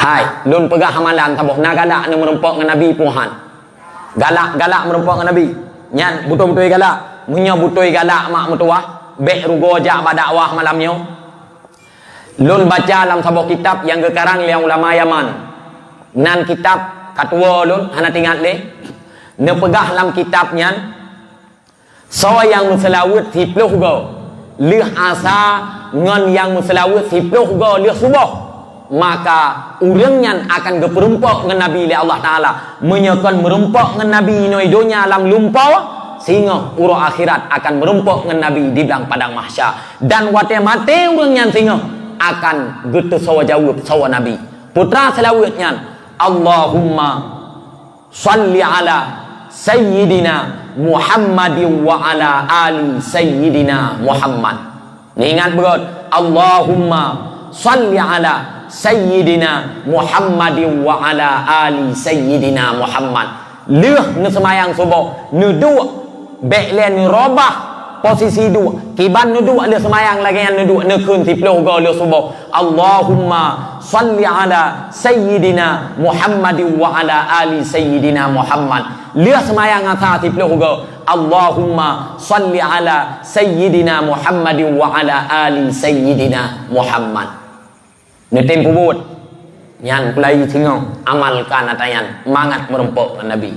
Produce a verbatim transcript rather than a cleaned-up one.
Hai, lôn peugah amalan saboh, na galak neumeureumpok ngon Nabi peue han. Galak-galak meureumpok ngon Nabi. Nyan beutôi-beutôi galak. Meunyoe beutôi galak mak meutuwah, bèk rugoe jak bak dakwah malam nyoe. Lôn baca lam saboh kitab nyang geukarang lé ulama Yaman. Nan kitab ka tuwoe lôn, hana teuingat lé. Neupeugah lam kitab nyan, soe nyang meuseulaweuet siplôh goe lheueh asa ngon nyang meuseulaweuet siplôh goe lheueh suboh, maka ureuëng nyan akan geupeureumpok ngon Nabi lé Allah Taala. Meunyoe kon meureumpok ngon Nabi inoe donya lam lumpoe, singoh uroe akhirat akan meureumpok ngon Nabi di blang padang mahsyar. Dan watée maté ureuëng nyan singoh akan geuteusoe jaweueb soe Nabi. Putra seulaweuet nyan, Allahumma shalli ala Sayyidina Muhammadin wa ala ali Sayyidina Muhammad. Neuingat beurot, Allahumma shalli ala Sayyidina Muhammadin wa ala ali Sayyidina Muhammad. Lheueh neuseumayang suboh, neuduek, bèk lé neurobah posisi duek. Kiban neuduek lheueh seumayang lagée nyan neuduek, neukheun siplôh goe lheueh suboh. Allahumma shalli ala Sayyidina Muhammadin wa ala ali Sayyidina Muhammad. Lheueh seumayang asa siplôh goe, Allahumma shalli ala Sayyidina Muhammadin wa ala ali Sayyidina Muhammad. Neutem peubuet. Nyan peulai singoh amalkan ata nyan, mangat meureumpok ngon Nabi.